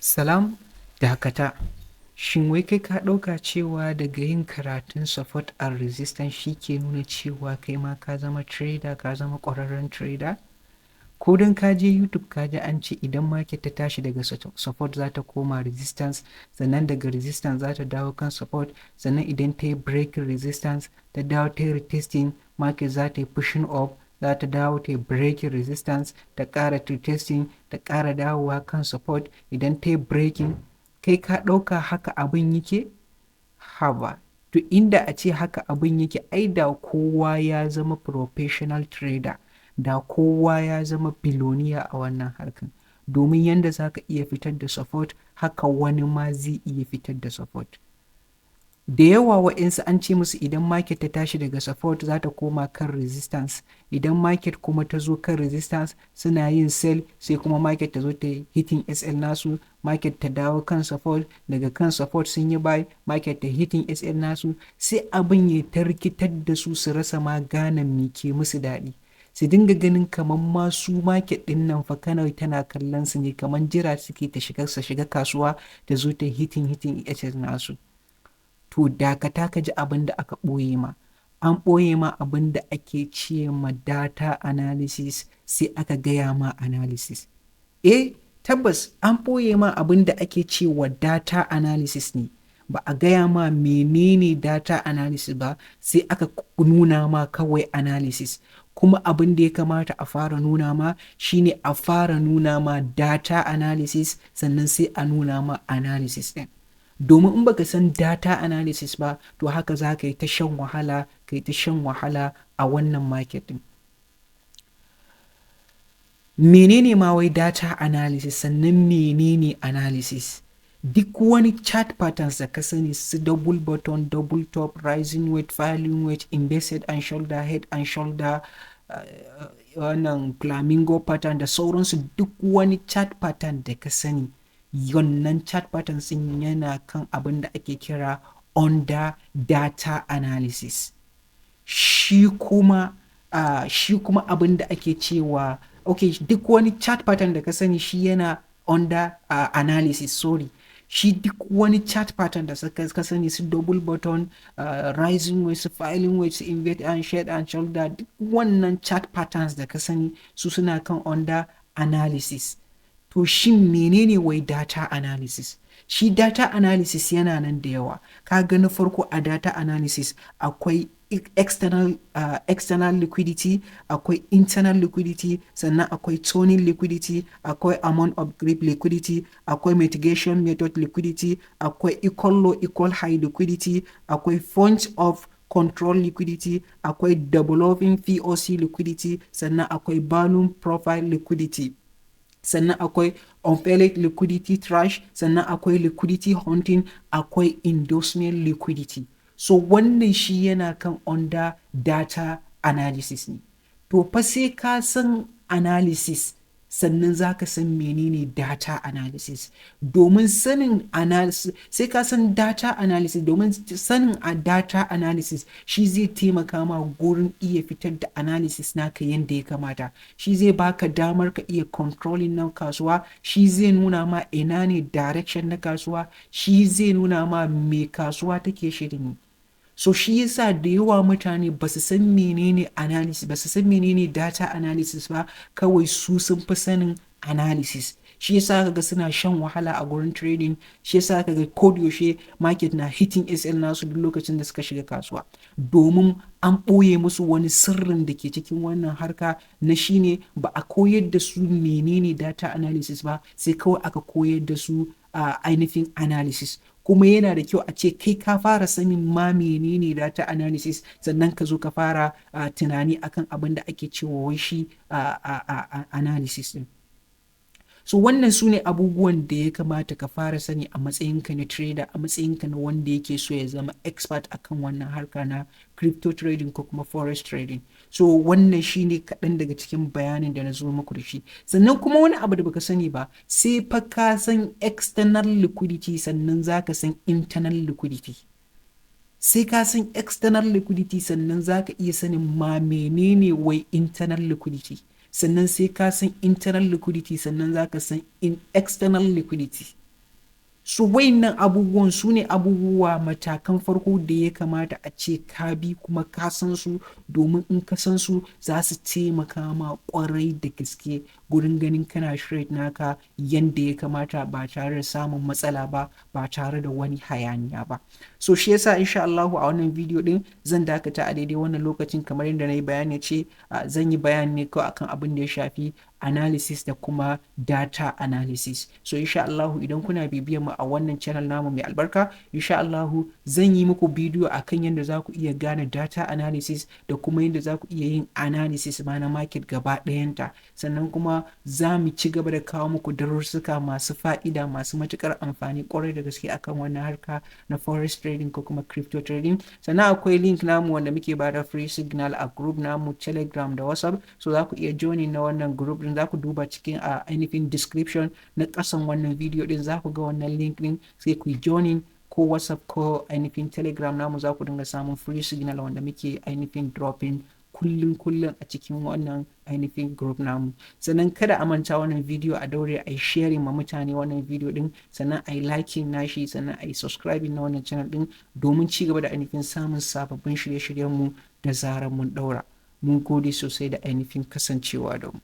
Salam, dakata. Shin wai kai ka ɗauka cewa daga yin karatun support and resistance shi ke nuna cewa kai ma ka zama trader, ka zama ƙwararren trader? Ko don ka je YouTube ka ji an ce idan market ta tashi daga support za ta koma resistance, sannan daga resistance za ta dawo kan support, sannan idan ta yi breaking resistance ta dawo ta yi retesting, market za ta yi pushing up, za ta dawo ta yi breaking resistance, ta ƙara retesting, ta ƙara dawowa kan support, idan ta yi breaking. Kai ka ɗauka haka abin yake? Haba, to inda a ce haka abin yake, ai da kowa ya zama professional trader, da kowa ya zama billionaire a wannan harkan. Domin yanda za ka iya fitar da support, haka wani ma zai iya fitar da support. Da yawa wa'insu an ce musu idan market ta tashi daga support za ta koma kan resistance. Idan market kuma ta zo kan resistance, suna yin sell, sai kuma market ta zo ta yi hitting SL nasu, market ta dawo kan support, daga kan support sun yi buy, market ta hitting SL nasu, sai abin ya ta rikitar da su, su rasa ma gane me ke musu daɗi. Su dinga ganin kamar ma su market ɗin nan fa kawai tana kallon su ne, kamar jira suke ta shiga, su shiga kasuwa ta zo ta hitting SL nasu. To dakata ka ji abin da aka ɓoye ma. An ɓoye ma abin da ake ce ma data analysis, sai aka gaya ma analysis. Eh, tabbas an ɓoye ma abin da ake ce wa data analysis ne. Ba a gaya ma menene data analysis ba, sai aka nuna ma kawai analysis. Kuma abin da ya kamata a fara nuna ma shine a fara nuna ma data analysis, sannan sai a nuna ma analysis ɗin. Domin in baka san data analysis ba, to haka za ka yi ta shan wahala, ka yi ta shan wahala a wannan market ɗin. Menene ma wai data analysis, sannan menene analysis? Duk wani chart patterns da ka sani, su double bottom, double top, rising wedge, falling wedge, inverted and shoulder, head and shoulder, wannan flamingo pattern da sauransu, duk wani chart pattern da ka sani, wannan chart patterns ɗin yana kan abin da ake kira under data analysis. Shi kuma abin da ake cewa, okay, duk wani chart pattern da ka sani shi yana under analysis, sorry. Shi duk wani chart pattern da ka sani, su double bottom, rising wedge, su falling wedge, su invert and head and shoulder, duk wannan chart patterns da ka sani, su suna kan under analysis. To shin menene wai data analysis? Shi data analysis yana nan da yawa. Ka ga na farko a data analysis akwai external liquidity, akwai internal liquidity, sannan akwai turning liquidity, akwai amount of grip liquidity, akwai mitigation method liquidity, akwai equal low equal high liquidity, akwai point of control liquidity, akwai developing POC liquidity, sannan akwai volume profile liquidity, sannan akwai unfilled liquidity trash, sannan akwai liquidity hunting, akwai inducement liquidity. So wannan shi yana kan under data analysis ne. To fa sai ka san analysis sannan za ka san menene data analysis. Domin sanin analysis, sai ka san data analysis, domin sanin a data analysis shi zai taimaka ma gurin iya fitar da analysis naka yanda ya kamata. Shi zai baka damar ka iya controlling na kasuwa, shi zai nuna ma ina ne direction na kasuwa, shi zai nuna ma me kasuwa take shirin yi. So shi yasa da yawa mutane ba su san menene analysis ba, su san menene data analysis ba, kawai su sun fi sanin analysis. Shi yasa kaga suna shan wahala a gurin trading, shi yasa kaga ko da yaushe market na hitting SL nasu duk lokacin da suka shiga kasuwa. Domin an ɓoye musu wani sirrin da ke cikin wannan harka na shine ba a koyar da su menene data analysis ba, sai kawai aka koyar da su ainihin analysis. Kuma yana da kyau a ce kai ka fara sanin ma menene data analysis, sannan ka zo ka fara tunani akan abin da ake cewa wai shi analysis ɗin. So wannan su ne abubuwan da ya kamata ka fara sani a matsayinka na trader, a matsayinka na wanda yake so ya zama expert akan wannan harka na crypto trading ko kuma forex trading. So wannan shi ne kaɗan daga cikin bayanin da na zo muku da shi. Sannan kuma wani abu da baka sani ba, sai fa ka san external liquidity sannan za ka san internal liquidity. Sai ka san external liquidity sannan za ka iya sanin ma menene wai internal liquidity. Sannan sai ka san internal liquidity sannan za ka san in external liquidity. So wayannan abubuwan su ne abubuwa matakan farko da ya kamata a ce ka bi kuma ka san su, domin in ka san su za su taimaka ma kwarai da gaske gurin ganin kana trade naka yanda ya kamata, ba tare da samun matsala ba, ba tare da wani hayaniya ba. So shi yasa insha Allahu a wannan bidiyo din zan dakata a daidai wannan lokacin. Kamar yadda na yi bayani ce, zan yi bayani ne kawai akan abin da ya shafi analysis da kuma data analysis. So insha Allahu idan kuna bibiyar mu a wannan channel namu mai albarka, insha Allahu zan yi muku bidiyo akan yadda za ku iya gane data analysis da kuma yadda za ku iya yin analysis ma na market gaba ɗayanta. Sannan kuma za mu ci gaba da kawo muku darussuka masu fa'ida, masu matukar amfani kwarai da gaske akan wannan harka na forex trading ko kuma crypto trading. Sannan akwai link namu wanda muke bada free signal a group namu Telegram da WhatsApp. So za ku iya joining na wannan group din. Za ku duba cikin a ainihin description na kasan wannan video din, za ku ga wannan link din, sai ku joining ko WhatsApp ko ainihin Telegram namu. Za ku dinga samun free signal wanda muke ainihin dropping kullum kullum a cikin wannan ainihin group namu. Sannan kada a manta, wannan video a daure a yi sharing ma mutane wannan video din, sannan a yi liking nashi, sannan a yi subscribing na wannan channel din domin ci gaba da ainihin samun sababbin shirye-shiryenmu da zarar mun daura. Mun gode sosai da ainihin kasancewa da mu.